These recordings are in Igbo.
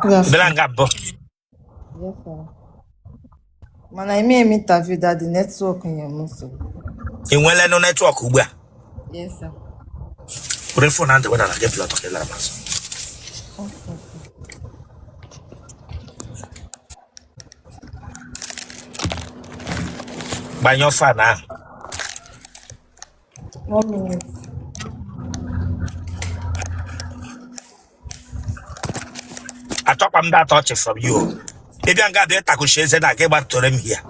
Good Ị bịala afternoon. nga mbụ? Yes, sir. Mana eme m interview that the network nyere m nsogbu. Ị nweela nụ network ugbu a? Yes, sir. Were phone ahụ dewe n'ala gị pịla ọtọ ka ị lara m azụ. Okay, sir. Gbanyụọ fan ahụ. One minute. Achọkwa m that touch from you. Ị bịa nga bịa takushi eze na gị gbatụrụ m here.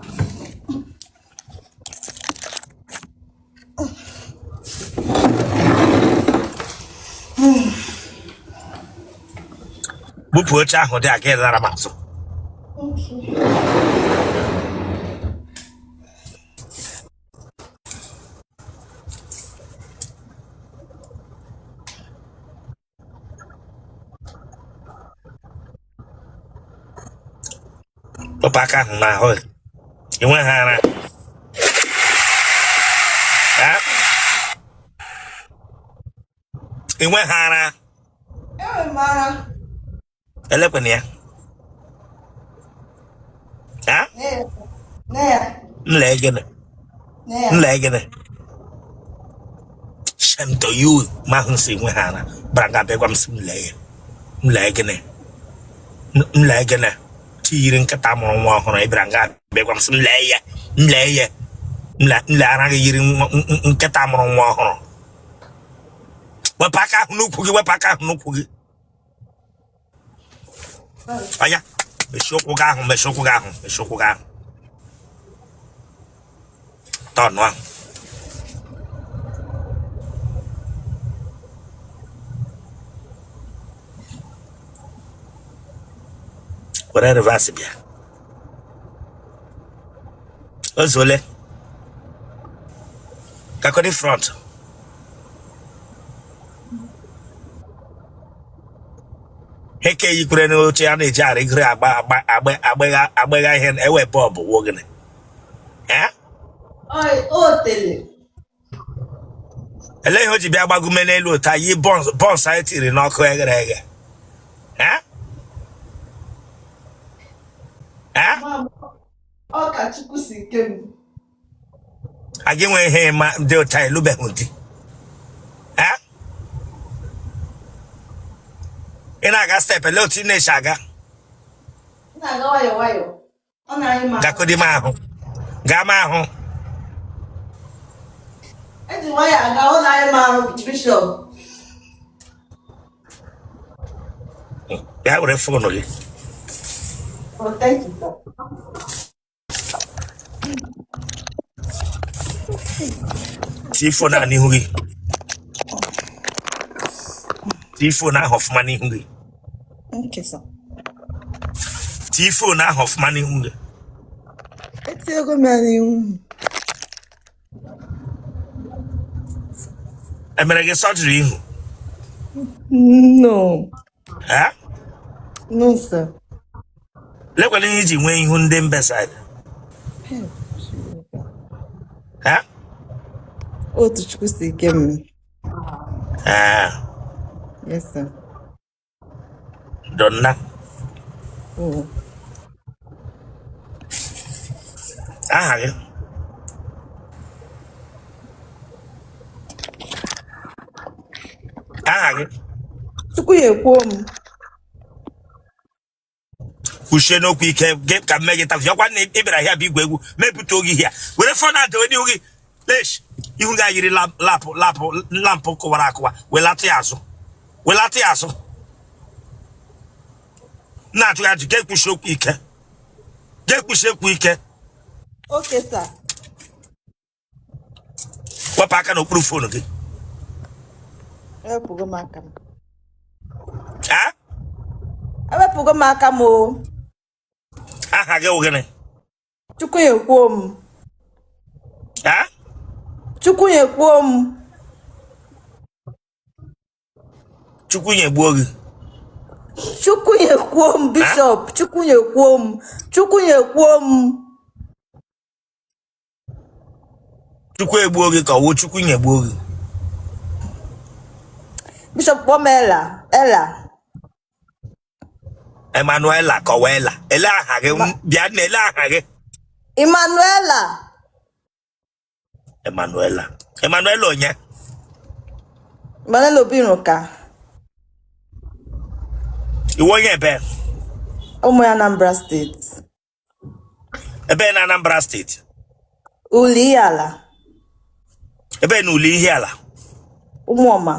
Bupụ oche ahụ dị aga ịlara m azụ. Wepụ aka ahụ n'ahụ gị. Ị nweghị ara. Eh? Ị nweghị ara. Enwere m ara. Elekwana ya. Ha? Ne ya. M lee gịnị? Ne ya. M lee gịnị? Shame to you ma ahụ si nwe ha ara bara nga bịa gwa m sị m lee ya. M lee gịnị? M lee gịnị? Chi yiri nkịta mụrụ nwa ọhụrụ ị bịara nga bịa gwa m sị m lee ya. M lee ya. M lee ara gị yiri nkịta mụrụ nwa ọhụrụ. Wepụ aka ahụ n'ukwu gị, wepụ aka ahụ n'ukwu gị. Anya mechie ụkwụ gị ahụ, mechie ụkwụ gị ahụ, mechie ụkwụ gị ahụ, tọnụ ahụ. Were reverse bịa o zuole kakọdị front. Eke yikwere n'oche a na-eji arịgoro agba agba agba agbagha agbagha ihe ewe bọọbụ wụ gịnị? Eh? O tele. Elee ihe o ji bịa gbagume n'elu otu a yi buns anyị tiri n'ọkụ eghere eghe? Eh? Eh? Ọ ka Chukwu si ke m. A gị nwee ihe ma dị ụcha elubeghị di. Eh? Ị na-aga step, elee otu ị na-esi aga? M na-aga nwayọọ nwayọọ. Ọ na-anyị ma. Gakodi m ahụ. Gaa m ahụ. Eji nwayọọ aga, ọ na-anyị m ahụ, Bishop. Bịa were phone gị. Oh, thank you, sir. Tii phone ahụ n'ihu gị. Tii phone ahụ ọfụma n'ihu gị. Okay, sir. Tii phone ahụ ọfụma n'ihu gị. Etinyego m ya n'ihu. Emere gị surgery ihu? No. Eh? No, sir. Lekwala ihe iji nwee ihu ndị mbe side. Eh? Otu Chukwu si ke m. Eh. Yes, sir. Donna. Oh. Aha gị? Aha gị? Chukwu ya ekwuo m. Kwuchie n'okwu ike gị ka m mee gị interview. Ọkwa na ị bịara here bụ igwu egwu mepụta oge here. Were phone a dewe n'ihu gị. Lesh, ihu gị yiri lamp kụwara akụwa. Welata ya azụ. Welata ya azụ. Na-ajụ gị ajụ, ga-ekwuchi okwu ike. Ga-ekwuchi okwu ike. Okay, sir. Wepụ aka n'okpuru phone gị. Ewepụgo m aka m. A? Ewepụgo m aka m o. Aha gị wụ gịnị? Chukwu ya ekwuo m. A? Chukwu ya ekwuo m. Chukwu nyegbuo gị. Chukwu nyekwuo m, Bishop. Chukwu nyekwuo m. Chukwu nyekwuo m. Chukwu egbuo gị ka ọ wụ Chukwu nyegbuo gị? Bishop, kpọọ m Ella. Ella. Emanuela kọwela ele aha gị bịa na ele aha gị. Emanuela. Emanuela, Emanuela onye? Emanuela Obinruka. Ị wụ onye ebe? Ụmụ ya Anambra State. Ebe na Anambra State? Uli Ihiala. Ebe na Uli Ihiala? Ụmụọma.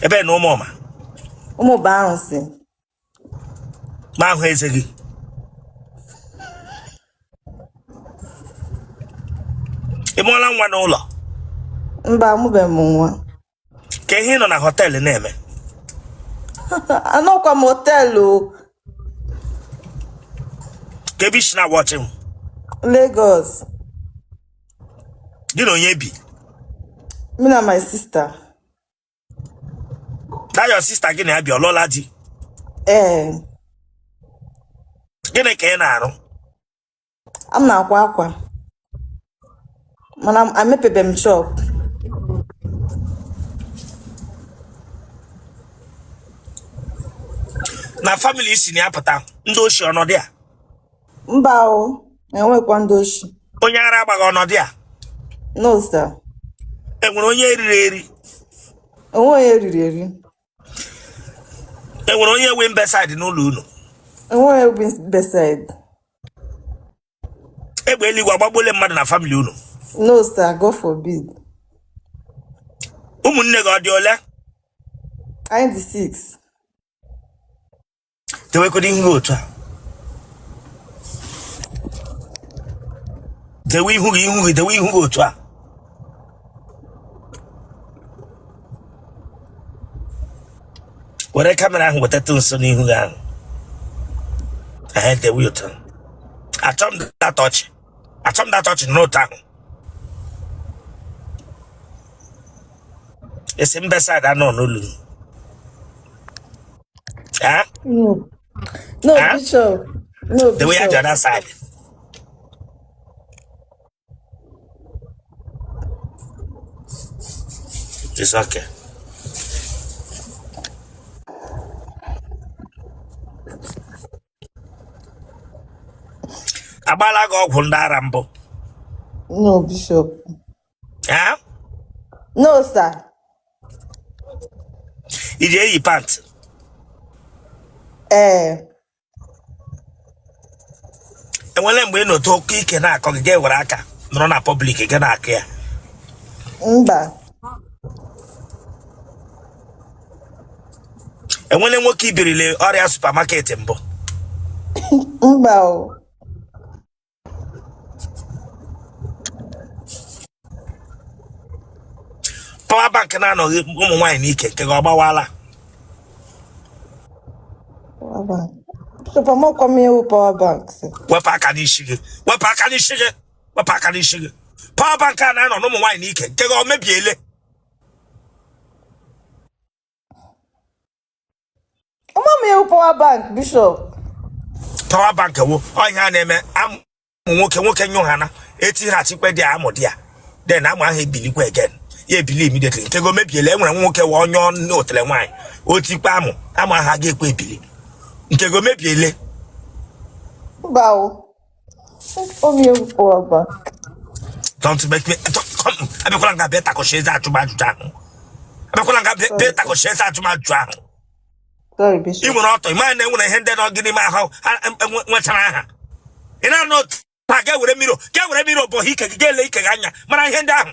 Ebe na Ụmụọma? Ụmụba arụsị. Ma ahụ eze gị. Ị mụọla nwa n'ụlọ? Mba, amụbeghị m nwa. Ka ihe ị nọ na hotel na-eme? Anọkwa m hotel o. Ka ebe i si na-awatch m? Lagos. Gị na onye bi? Me na my sister. That your sister gị na ya bi ọ lụọla di? Ee. Gịnị ka ị na-arụ? M na-akwa akwa. Mana emepebe m shop. Na family i si na ya pụta, ndị oshi ọ nọ there? Mba o, enwekwa ndị oshi. Onye ara agbaghị ọ nọ there? No sir. Enwere onye eriri eri? Onwe onye riri eri. Enwere onye nwe imbecile n'ụlọ unu? Enwe onye bụ imbecile. Egbe eluigwe agbagbuole mmadụ na family unu? No sir, God forbid. Ụmụnne gị ọ dị ole? Anyị dị 6. Dewekọdo ihu gị otu a, dewe ihu gị, ihu gị, dewe ihu gị otu a. Were camera ahụ wetatụ nso n'ihu gị ahụ. Ehe, dewe otu a. Achọ m that ọchị, achọ m that ọchị n'otu ahụ. Ị sị imbecile anọ n'ụlọ. Eh? No. No, Eh? Bishop. No, The way the Bishop. other side. It's okay. Agbala gị ọgwụ ndị ara mbụ? No, Bishop. Eh? No, sir. I ji eyi pant? Ee. Enwele mgbe ị nọtụ oke ike na-akọ gị, ga-ewere aka nọrọ na public gị na-akụ ya? Mba. Enwele nwoke i birile ọrịa supermarket mbụ? Mba o. Power bank na-anọghị ụmụ nwaanyị n'ike nke gị ọ gbawala? Power bank. Bishop, amakwa m ihe wụ power bank. Sir. Wepụ aka n'isi gị, wepụ aka n'isi gị, wepụ aka n'isi gị. Power bank a na-anọ n'ụmụ nwaanyị n'ike nke gị ọ mebiele? Ama m ihe wụ power bank, Bishop. Power bank wụ ihe a na-eme amụ nwoke, nwoke nyụ ha na etighachikwe dị amụ dị ya, then amụ ahụ ebilikwa again, ya ebili immediately. Nke gị o mebiele? Enwere nwoke wee onye n'otele nwaanyị o tikwa amụ, amụ ahụ aga ekwe ebili. Nke gị o mebiele? Mba o. Ọ m ihe wụ power bank. Don't make me don't, come. Abịakwala nga bịa takọchi eze ajụ m ajụjụ ahụ. Abịakwala nga bịa bịa takọchi eze ajụ m ajụjụ ahụ. Sorry, Ị Bishop. nwere ọtọ, ị maghị na enwere ihe ndị nọ gị n'ime ahụ nwechara aha. Ị na-anụ otu a ga-ewere mmiri, ga-ewere mmiri ụbọchị ike gị ga-ele ike gị anya mara ihe ndị ahụ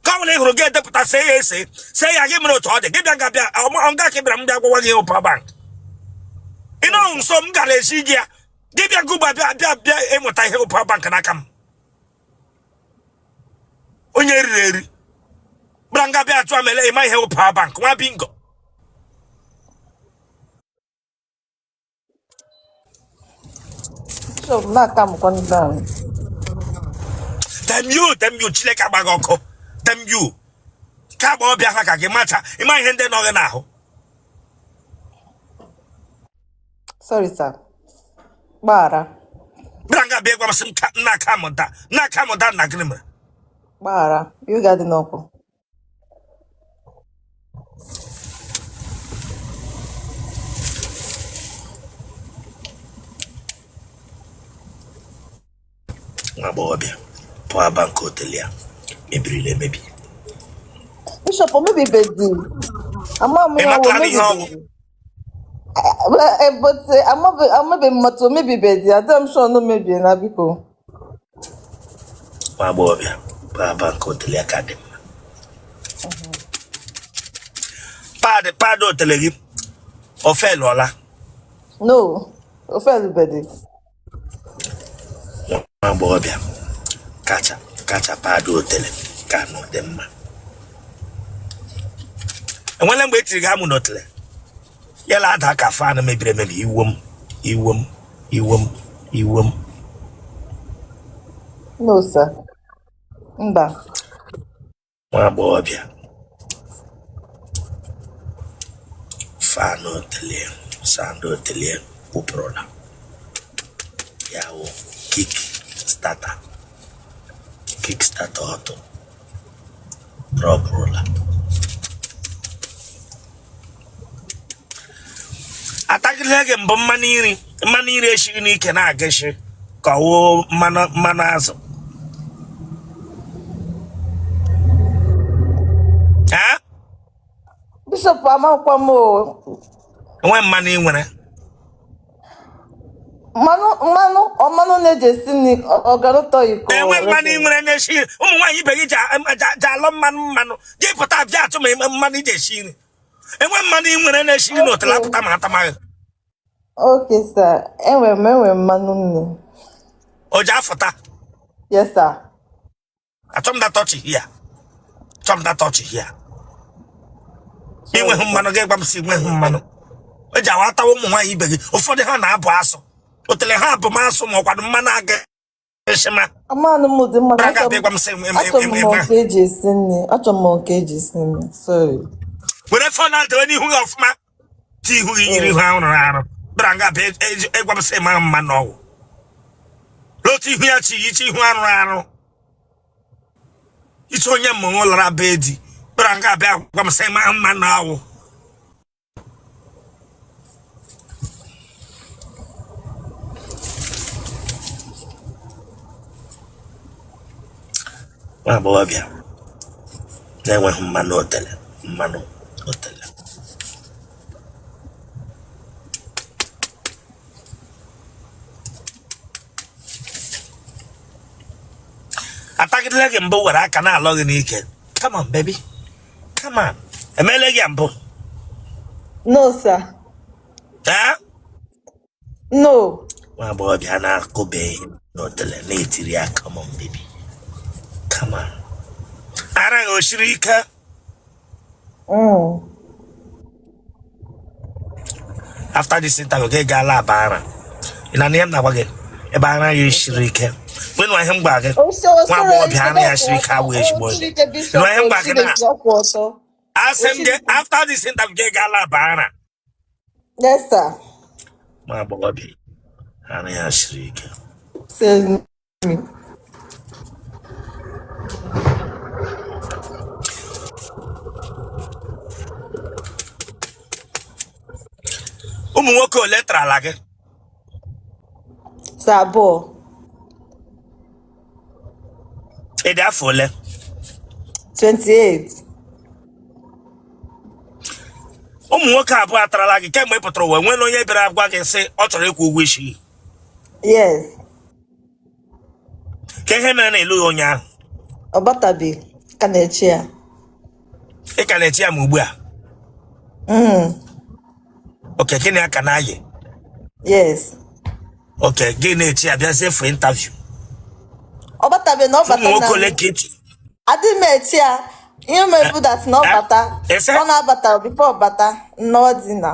ka ọ bụla ị hụrụ ga-edepụta, see ya, ese see ya gị mere otu ọ dị gị bịa nga bịa nga ka ị bịara m bịa gwawa gị power bank. Ị nọ nso m gara esi gị ya gị bịa gụgba bịa bịa bịa ịmụta ihe power bank n'aka m. Onye eriri eri bịara nga bịa achụ amele ịma ihe power bank nwa bingo. Bishop, na-acalmkwa down. Damn you, damn you, Chineke agbaghị ọkụ. Damn you. Ka agba ọbịa ha ka gị macha ịma ihe ndị nọ gị n'ahụ. Sorry, sir. Gbaghara. Bịara nga bịa gwa m sị m nna calm down, nna calm down na gịnị mere? Gbaghara. You got the n'ọkụ. Nwa agbọghọbịa power bank otele ya mebirila emebi. Bishop, o mebibedi. Ama m Ị ya wụ matala ihe ọgwụ? omebibedi. But amabe m mata o mebibedi. Adịghị m sure na o mebie na biko. Nwa agbọghọbịa power bank otele ya ka dị mma. Pad pad otele gị o felụọla? No, o felubedi. Nwa agbọghọbịa kacha kacha pad otele ka nọ dị mma. Enwela mgbe e tiri gị amụ n'otele ya la ada ka fan mebiri emebi? Iwo m, iwo m, iwo m, iwo m. No, sir. Mba. Nwa agbọghọbịa fan otele sound otele kwụpụrụla ya wụ kick starter, kick starter ọtọ rọbụrụla. Atagidele gị mbụ mmanụ nri, mmanụ nri esighị n'ike na-agashi ka ọ wụ mmanụ mmanụ azụ? Ha? Bishop, amakwa m o. Enwe mmanụ ị nwere? Mmanụ mmanụ ọ mmanụ na-eji esi nri ọganụtọ iko. Enwe mmanụ ị nwere na-esi nri? Ụmụ nwaanyị ibe gị ji alọ mmanụ mmanụ gị pụta bịa atụ ma mmanụ iji esi nri. Enwe mmanụ ị nwere na-esi nri n'otele apụta ma atamaghị? Okay, sir. Enwere m mmanụ nri. O ji afụta? Yes, sir. Achọ m that touch here, achọ m that touch here. Inweghị mmanụ gị gwa m si nweghị mmanụ eji awa atawa. Ụmụ nwaanyị ibe gị ụfọdụ ha na-abụ asụ otele ha abụ m asụ ma ọkwado mmanụ aga eshima. Mmanụ m dị mma. Bịara ga-abịa gwa m sị Achọ m nke eji esi nri. Achọ m nke eji esi nri. Sorry. Were phone ahụ dewe n'ihu gị ọfụma ti ihu gị yiri ihu ahụ rụrụ arụ. Bịara nga bịa ịgwa m sị ma mmanụ ọgwụ otu ihu ya chi iche ihu arụrụ arụ iche onye mmọnwụ lara be di. Bịara nga bịa gwa m sị ma mmanụ ọgwụ. Nwa agbọghọbịa na-enweghị mmanụ otele, mmanụ otele. Atagidela gị mbụ were aka na-alọ gị n'ike, "Come on, baby, come on"? Emeela gị ya mbụ? No, sir. Ee? No. Nwa agbọghọbịa na-akụbeghị n'otele na-etiri ya, "Come on, baby, come on." Ara gị o siri ike? Mm. After this interview, gị gaala aba ara. Ị na ihe m na-agwa gị ebe ara ya siri ike nwenụ ihe m gwa gị. Nwa agbọghọbịa ara ya siri ike awụ ezigbo onye. Ị nụ ihe m gwa gị na asị m gị, after this interview, gị gaala aba ara. Yes, sir. Nwa agbọghọbịa ara ya siri ike. Save me. Ụmụ nwoke ole tarala gị? Sir, abụọ. Ị dị afọ ole? 28. Ụmụ nwoke abụọ atarala gị kemgbe ị pụtara ụwa, enwela onye bịara gwa gị sị ọ chọrọ ịkwụ ụgwọ isi gị? Yes. Ka ihe mere na ịlụghị onye ahụ? Ọ batabe ka na-eche ya. Ị ka na-eche ya ma ugbu a? Mm. Okay, gịnị ya ka na-ayị? Yes. Okay, gị na-eche ya bịazie for interview? Ọ batabe na ọ Ụmụ bata nwoke na ole ka echi adị m eche ya. Ihe mere bụ that na ọ bata. Ese? Ọ na-abata before ọ bata nnọọ dị na.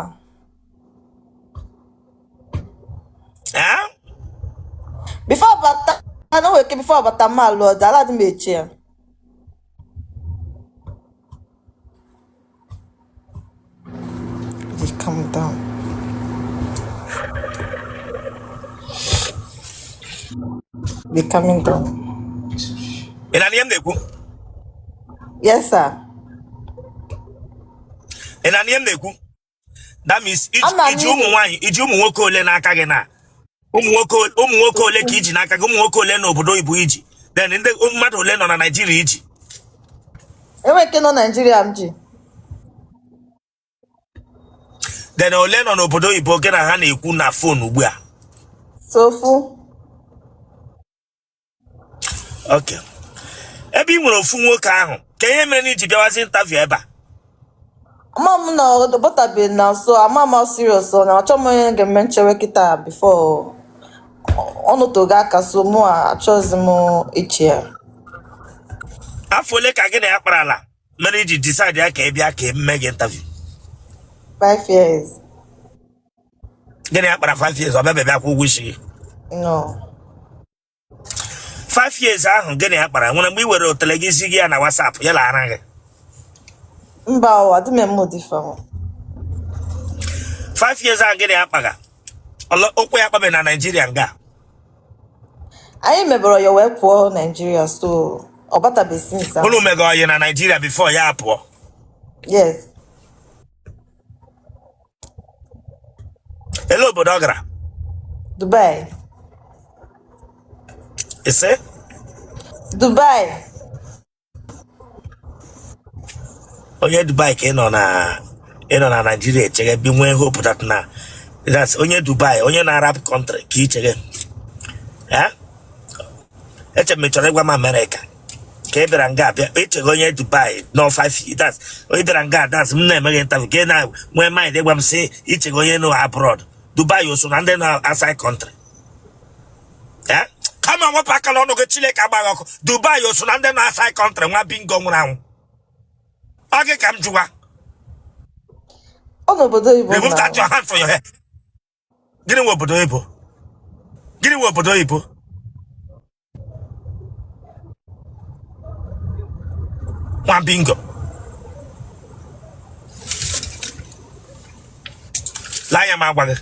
Eh? Before ọ bata na o nwere ike before ọ bata ma alụọ dị ala, adị m eche ya. Just calm down. Be coming down. Ị na ihe m na-ekwu? Yes, sir. Ị na ihe m na-ekwu? That means Ama m iji ụmụ nwaanyị, iji ụmụ nwoke ole n'aka gị na Ụmụ nwoke ole ka iji n'aka gị? Ụmụ nwoke ole n'obodo oyibo iji? Then ndị mmadụ ole nọ na Naịjirịa iji? Enwe nke nọ Naijiria m ji. Then ole nọ n'obodo oyibo gị na ha na-ekwu na phone ugbu a? So ofu. Okay, ebe ị nwere ofu nwoke ahụ, ka ihe mere na iji bịawazi interview ebe a? Ama m na ọ batabeghị na, so ama m how serious ọ na achọ m onye ga-eme nchewe kịta before ọnụtogo aka, so mụ achọghịzi m iche ya. Afọ ole ka gị na ya kparala mere iji decide ya ka ị bịa ka eme gị interview? 5 years. Gị na ya kpara 5 years, ọ bịa bịa kwụ ụgwọ isi gị? No. 5 years ahụ gị na ya kpara, nwere mgbe ị were otele gị zi gị ya na WhatsApp ya lara gị? Mba o, adị m eme ụdị ife ahụ. 5 years ahụ gị na ya kpaga, ụkwụ ya kpabe na Naịjirịa nga? Anyị mebọrọ ya wee pụọ Naijiria, so ọ batabeghị since ahụ. Unu mega ọyị na Naịjirịa before ya pụọ? Yes. Ele obodo ọ gara? Dubai. Ise? Dubai. Onye Dubai ka ị nọ na ị nọ na Naịjirịa echege bi nwee hope that na that's onye Dubai, onye na Arab country ka ị chege. Eh? Eche m ị chọrọ ịgwa m Amerịka ka ị bịara nga abịa echege onye Dubai nọ 5 years. That's onye bịara nga, that's m na-emeghị interview ka ị na-nwee mind ịgwa m sị ichege onye nọ abroad. Dubai o so na ndị nọ outside country? Eh? Kama wepụ aka n'ọnụ gị, Chineke agbaghị ọkụ. Dubai o so na ndị nọ outside country? Nwa bingo nwụrụ anwụ, ọ gị ka m jụwa. Ọ n'obodo oyibo. Remove na that your hand from your head. Gịnị nwe obodo oyibo? Gịnị nwe obodo oyibo? Nwa bingo, lee anya m agwa gị,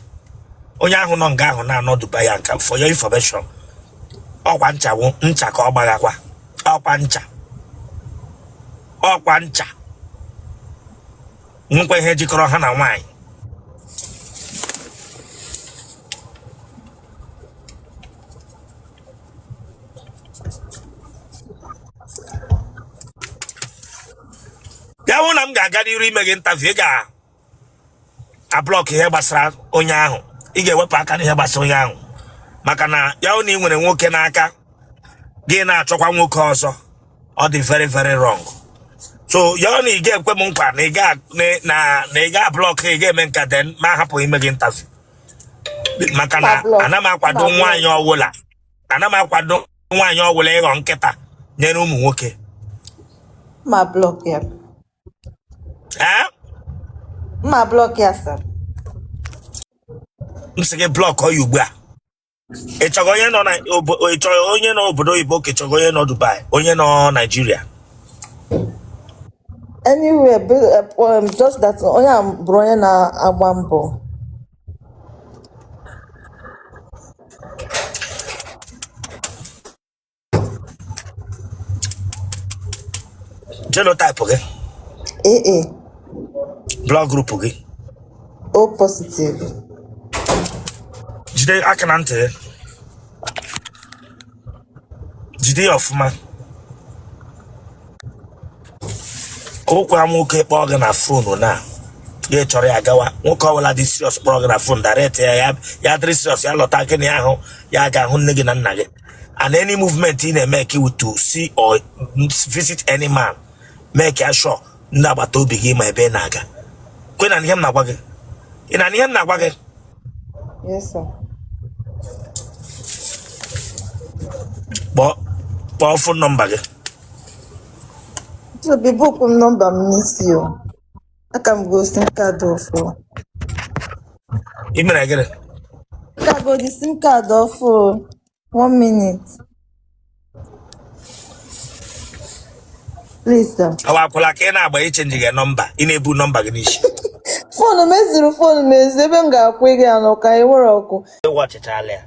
onye ahụ nọ nga ahụ na-anọ Dubai ya nka. For your information, ọkwa ncha wụ ncha ka ọ gbaghakwa, ọkwa ncha, ọkwa ncha nwekwa ihe jikọrọ ha na nwaanyị. Ya hụ na m ga-aga n'iru ime gị interview, ị ga-ablock ihe gbasara onye ahụ, ị ga-ewepụ aka n'ihe gbasara onye ahụ, maka na ya hụ na ị nwere nwoke n'aka gị na-achọkwa nwoke ọzọ, ọ dị very very wrong. So ya hụ na ị ga-ekwe m nkwa na ị ga na ị ga-ablock, ị ga-eme nka, then ma hapụ ime gị interview, maka na Ma block. ana m akwado Ma block. nwaanyị ọwụla, ana m akwado nwaanyị ọwụla ịghọ nkịta nyere ụmụ nwoke. Ma block ya. Ee? Ma block ya, sir. M sị gị block ya ugbu a. Ị chọrọ onye nọ na ị chọrọ onye nọ obodo oyibo ka ị chọrọ onye nọ Dubai, onye nọ Naijiria? Anywhere, but, just that onye a bụrụ onye na-agba mbọ. Genotype gị? AA. Blood group gị? O positive. Jide aka na ntị gị, jide ya ọfụma. Ụkwa nwoke kpọọ gị na phone na gị chọrọ ya gawa, nwoke ọbụla dị serious kpọrọ gị na phone direct, ya ya ya dịrị serious, ya lọta gị na ya ahụ, ya ga-ahụ nne gị na nna gị. And any movement ị na-eme ka to see or visit any man, make ya sure ndị agbata obi gị ma ebe ị na-aga. Kwe na ihe m na-agwa gị, ị na ihe m na-agwa gị? Yes, sir. Kpọọ phone number gị. So bibukwu m nọmba m n'isi o. Aka m go SIM card ọfụ. Ị mere gịnị? Aka go the SIM card ọfụ o. One minute. Please, sir. Awa akwụla ka ị na-agba ichange gị nọmba, ị na-ebu nọmba gị n'isi. Phone m ezuru, phone m ezu, ebe m ga-akwụ ego ya n'ụka enwere ọkụ. Ịwa ọchịchala ya,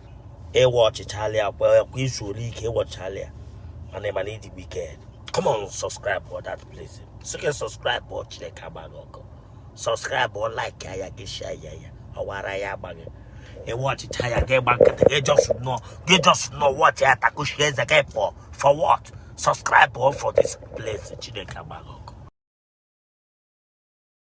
ịwa ọchịchala ya kwa kwa izu ole ike ịwọchala ya, mana ịma na ịdị wicked. Come on, subscribe for that place. Sị subscribe ọ, Chineke agbaghị ọkụ. Subscribe ọ, like ya, gị share ya, ya ọwara ya agbaghị. Ị watchịcha ya, gị gba nkịtị, gị just nọ, gị just nọ watch ya, takushie eze gị pụọ. For what? Subscribe all for this place. Chineke agbaghị ọkụ.